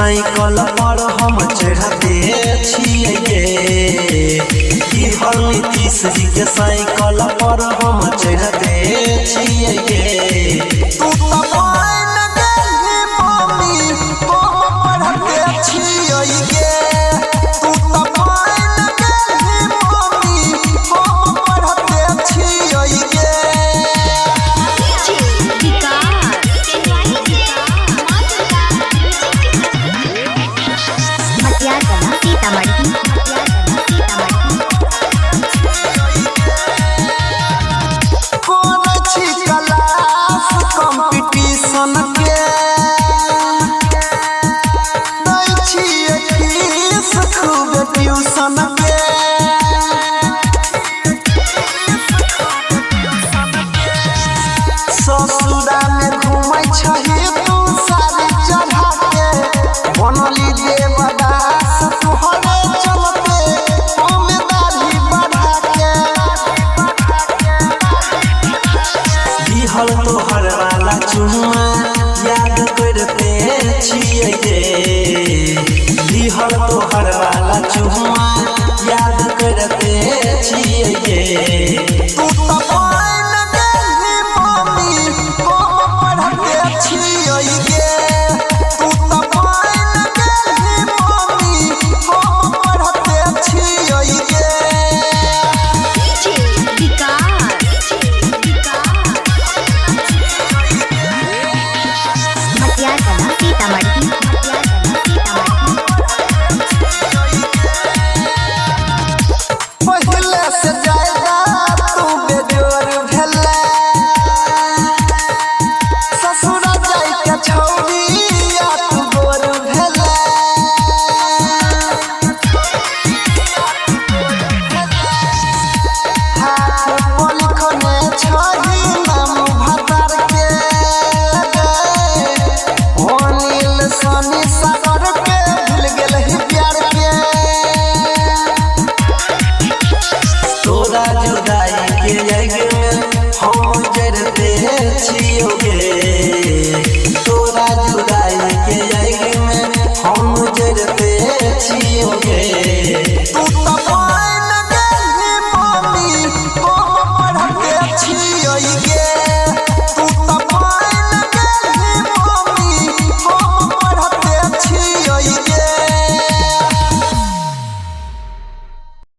Cycle पर हम चढ़ते छियै गे। दिहल नीतीश जी के साइकिल पर हम चढ़ते छियै गे। तू त बन गेलही मम्मी हम पढ़ते छियै गे। तू त बन गेलही मम्मी हम पढ़ते छियै गे। करै छी क्लास कंपटीशन के, दै छियै फीस खूब ट्यूशन के। ससुरा में घूमै छही तू साड़ी चढ़ा के, बनली देवदास तोहरे चलते हम दाढ़ी बढ़ा के। दिहल तोहर वाला चुम्मा याद करते छियै गे। दिहल तोहर वाला चुम्मा याद करते छियै गे। तू त बन गेलही मम्मी हम पढ़ते छियै गे। तू त बन गेलही मम्मी हम पढ़ते छियै गे। पहिले से ज्यादा तू बेजोर भेले, ससुर जाय के छौड़िया तू गोर भेले। हाथ पर लिखने छही नाम भतार के, अनिल सनी सागर के भूल गेलही प्यार के। तोरा जुदाई के आगि